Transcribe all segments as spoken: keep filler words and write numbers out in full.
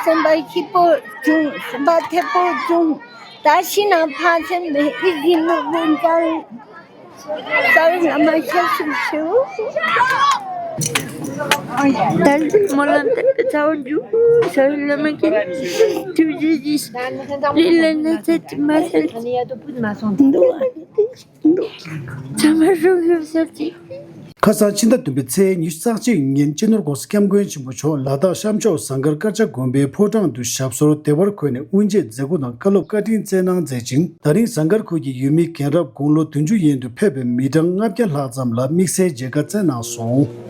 སེམས་པ་སྐྱིད་པོ་བྱུང་། སེམས་པ་མཐེ་པོ་བྱུང་། ད་ཤི་ན་ཕ་སེམས་མེད་ཨི་ཟི་ནུ་རུ་འཇལ། རྩ་བའི་བླ་མ་ཞབས་ཞུ་ཞུ། ད་ལྟའི་སྨོན་ལམ་དེ་ཚ་བོ་འཇུག་རྩ་བའི་བླ་མ་གི་ཐུགས་རྗེ་གིས་ལས་ལ་ན་ཚ་དེ་མ་ཟད་འདུག་བ། ཚང་མ་རོགས་ཡོད་ཟེར་གྱི། ཁ་སང་ཕྱི་ཟླ་བདུན་པའི་ཚེས་ཉི་ཤུ་རྩ་གཅིག་ཉིན་སྤྱི་ནོར་༸གོང་ས་༸སྐྱབས་མགོན་ཆེན་པོ་མཆོག་ལ་དྭགས་ཤམ་ཕྱོགས་ཟངས་དཀར་དཀར་ཆག་དགོན་པའི་ཕོ་བྲང་དུ་ཞབས་སོར་བདེ་བར་འཁོད་ནས་དབུ་འབྱེད་མཛད་སྒོ་དང་བཀའ་སློབ་བཀའ་དྲིན་སྩལ་གནང་མཛད་ཅིང་། ད་རིང་ཟངས་དཀར་ཁུལ་གྱི་ཡུལ་མི་རྒན་རབས་དགུང་ལོ་བདུན་ཅུ་ཡན་དུ་ཕེབས་པའི་མི་གྲངས་ལྔ་བརྒྱ་ལྷག་ཙམ་ལ་དམིགས་བསལ་མཇལ་ཁ་སྩལ་གནང་སོང་།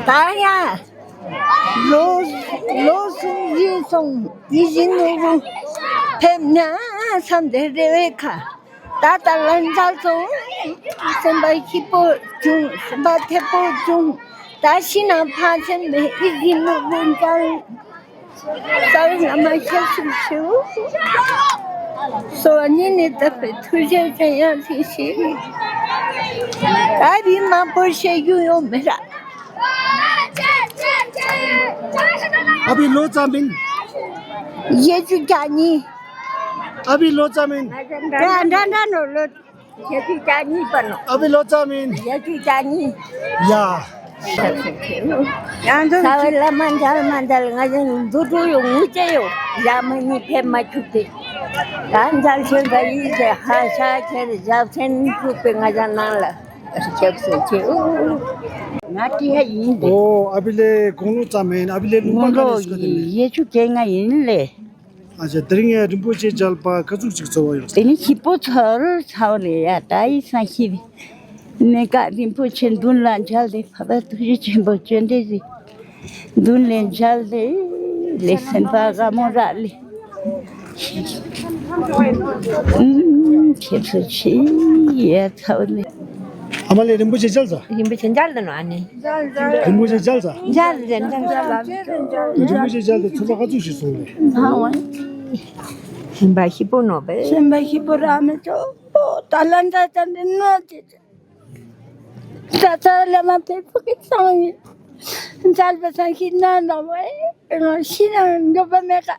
ད་ཡ། ལོ་ལོ་གསུམ་བཞི་སོང་། ཡིད་བཞིན་ནོར་བུ་ཕེབས་ན་བསམ་སྟེ་རེ་བའི་ཁ། ད་ལྟ་ལ་མཇལ་སོང་། སེམས་པ་སྐྱིད་པོ་བྱུང་། སེམས་པ་མཐེ་པོ་བྱུང་། ད་ཤི་ན་ཕ་སེམས་མེད་ཨི་ཟི་ནུ་རུ་འཇལ། རྩ་བའི་བླ་མ་ཞབས་ཞུ་ཞུ། གསོལ་བ་ཉིད་ནས་བཏབ་པའི་ཐུགས་རྗེ་ཅན་ཡང་སྲིད་ཞི། ད་བི་མ་པོ་ཤེས་རྒྱུ་ཡོང་མི་ར། ཨ་བི་ལོ་ཙམ་ཡིན། བཞི་བཅུ་གྱ་གཉིས། ཨ་བི་ལོ་ཙམ་ཡིན། འདྲ་འདྲ་འདྲ་ནོ་ལོ། བཞི་བཅུ་གྱ་གཉིས་པ་ནོ། ཨ་བི་ལོ་ཙམ་ཡིན། བཞི་བཅུ་གྱ་གཉིས། ཡ། ཡང་དུ་ས་བའི་བླ་མ་མཇལ་མ་མཇལ་ང་ཚོ་འདུ་འགྲོ་ཡོང་ངུ་ཅེ་ཡོ། ཡ་མ་གཉིས་ཕེབས་མ་བཅུག་སྟེ། ད་མཇལ་ཆེན་པ་ཡིན་ཏེ་ཧ་ཤ་ཁྱེར་ཞབས་སེན་བཅུག་པའི་ང་ཚོ་ནང་ལ། ཞབས་སེན་ཆེ་འོ། ང་ཏི་ཧ་ཡིན་ཏེ། ཨོ་ཨ་བི་ལེ་དགུང་ལོ་ཙམ་ཡིན། ཨ་བི་ལེ་ལུང་པ་ག་ལེ་ཞིག་ག་དེ་ལེ། བཞི་བཅུ་གྱ་ལྔ་ཡིན་ལེ། ཨ་ཅག་དེ་རིང་ཡང་རིན་པོ་ཆེ་མཇལ་བ་ག་ཚོད་ཅིག་འཚོ་བ་ཡོད། དེ་ནི་ཞིག་པོ་ཚོར་ཚར་ལེ་ཡ། ད་ཡིད་སང་ཤི་བའི་གནས་སྐབས་རིན་པོ་ཆེ་མདུན་ལ་མཇལ་ཏེ་འཕགས་པ་ཐུགས་རྗེ་ཆེན་པོ་བཅོམ་ལྡན་འདས་མདུན་ལ་མཇལ་ཏེ་ལེ་སེམས་པ་དགའ་མོ་རག་ལེ། ཁྱེད་ཚོ་ཆེ་ཡ་ཚར་ལེ། ཨ་མ་ལེ་རིན་པོ་ཆེ་མཇལ་ཚར། རིན་པོ་ཆེ་མཇལ་ད་ནོ་ཨ་ནི། རིན་པོ་ཆེ་མཇལ་ཚར། མཇལ་ཚར་མཇལ་ཚར། རིན་པོ་ཆེ་མཇལ་ཏེ་ཚོར་བ་ག་ཚོད་ཞིག་སོང་ལེ། སེམས་པ་སྐྱིད་པོ་ནོ་པས། སེམས་པ་སྐྱིད་པོ་ར་མི་ཆོག་ད་ལན་ད་ད་འདི་ནོ་ཅི། ད་ད་ལ་མ་ཕེ་ཕུ་གི་སང་ཡིན། མཇལ་བ་སང་ཤི་ན་ནོ་བས། ཤི་ན་འགྱོད་པ་མེད་ཀ།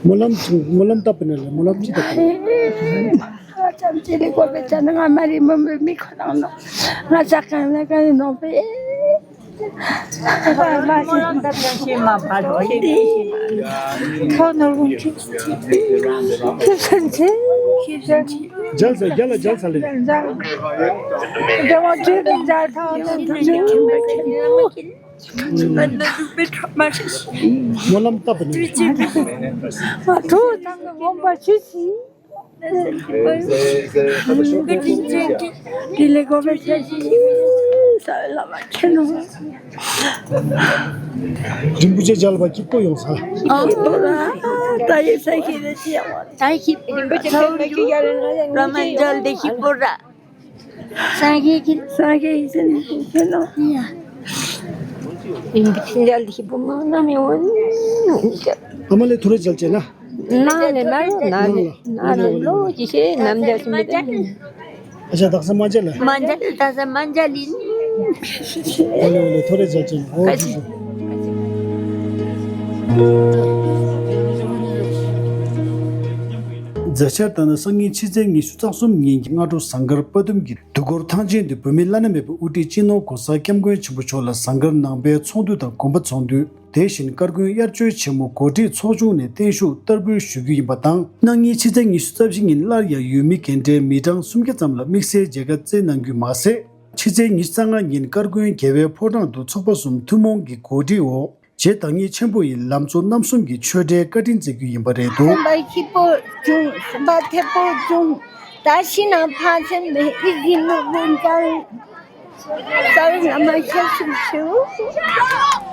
སྨོན་ལམ་སྨོན་ལམ་བཏབ་པ་ནས་ལ་སྨོན་ལམ་ཅི་བཏབ་པ། ཨ་ཙམ་ཅི་ལི་གོ་བེ་ཙ་ན་ང་མ་རི་མོ་མི་མི་ཁོ་རང་ནོ། ང་ཙ་གང་ལ་གང་ནོ་བེ། སྨོན་ལམ་བཏབ་ཀྱང་ཤེས་མ་ཕར་ལོ་ཡིན་པས་ཤེས་མ། ཁོ་ནོར་བུ་ཁྱེད་ཁྱེད་ཁྱེད་ཁྱེད་ཁྱེད་ཁྱེད། མཇལ་ས་རྒྱ་ལ་མཇལ་ས་ལེ། རྒྱལ་བ་བཅོས་ཀྱི་མཇལ་ཐང་དུ་སྨོན་ལམ་བཏབ་པ་ནི། ང་གྲོགས་ཚང་གི་དགོངས་པ་ཞུ་ཞིང་། དེ་ལས་དགོངས་པ་ཞུ་ཞིང་། ས་བླ་མ་ཁྱེད་ནོ། རིན་པོ་ཆེ་མཇལ་བ་སྐྱིད་པོ་ཡོང་ས། ཨ་ཧོ་ར། ད་ཡིན་ས་ཞིག་རེད་ཅེས་ཡང་། ད་ཞིག་རིན་པོ་ཆེ་ཕེབས་མ་ཁྱེད་ཡ་རེ་ང་ཡང་བླ་མ་མཇལ་ཏེ་སྐྱིད་པོ་ར། སངས་རྒྱས་ཀྱི། སངས་རྒྱས་ཀྱི་སེམས་ནི་ཁྱེད་ནོ། ཡ། རིན་པོ་ཆེ་མཇལ་ཏེ་སྐྱིད་པོ་མང་ན་མི་འོང་། ཨ་མ་ལེ་ཐུ་རེ་མཇལ་ཅེ་ན། ན་ལེ་ན་ལེ་ན་ལེ་ན་ལེ་ལོ་ཅི་ཤེས་ནམ་མཇལ་སུ་མི་ལྟ། ཨ་ཅག་དག་ས་མ་མཇལ་ལ། མ་མཇལ་དག་ས་མ་མཇལ་ལིན། ཨོ་ལེ་ཨོ་ལེ་ཐོ་རེ་མཇལ་ཅིང་ཨོ་ཁ་ཅི་ཅི། མཛད་འཆར་ལྟར་ན་སང་ཉིན་ཕྱི་ཚེས་ཉི་ཤུ་རྩ་གསུམ་ཉིན་གྱི་སྔ་དྲོ་ཟངས་དཀར་དཔའ་གཏུམ་གྱི་དུས་འཁོར་ཐང་ཆེན་དུ་བོད་མིའི་བླ་ན་མེད་པའི་དབུ་ཁྲིད་སྤྱི་ནོར་༸གོང་ས་༸སྐྱབས་མགོན་ཆེན་པོ་མཆོག་ལ་ཟངས་དཀར་ནང་པའི་ཚོགས་འདུ་དང་དགོན་པ་ཚོགས་འདུ། དེ་བཞིན་བཀའ་བསྒོའི་དབྱར་ཆོས་ཆེན་མོ་གོ་སྒྲིག་ཚོགས་ཆུང་ནས་བརྟན་བཞུགས་བསྟར་འབུལ་ཞུ་རྒྱུ་ཡིན་པ་དང་། གནངས་ཉིན་ཕྱི་ཚེས་ཉི་ཤུ་རྩ་བཞི་ཉིན་སླར་ཡང་ཡུལ་མི་རྒན་གྲས་མི་གྲངས་སུམ་བརྒྱ་ཙམ་ལ་དམིགས་བསལ་མཇལ་ཁ་བསྩལ་གནང་རྒྱུ་མ་ཟད། ཕྱི་ཚེས་ཉི་ཤུ་རྩ་ལྔ་ཉིན་བཀའ་བསྒོའི་རྒྱལ་བའི་ཕོ་བྲང་དུ་ཚོགས་པ་གསུམ་ཐུན་མོང་གི་གོ་སྒྲིག་འོག་རྗེ་བདག་ཉིད་ཆེན་པོ་ཡི་ལམ་གཙོ་རྣམ་གསུམ་གྱི་ཆོས་འབྲེལ་བཀའ་དྲིན་སྩལ་རྒྱུ་ཡིན་པ་རེད་འདུག་སེམས་པ་སྐྱིད་པོ་བྱུང་། སེམས་པ་མཐེ་པོ་བྱུང་། ད་ཤི་ན་ཕ་སེམས་མེད་ཨི་ཟི་ནུ་རུ་འཇལ། རྩ་བའི་བླ་མ་ཞབས་ཞུ་ཞུ།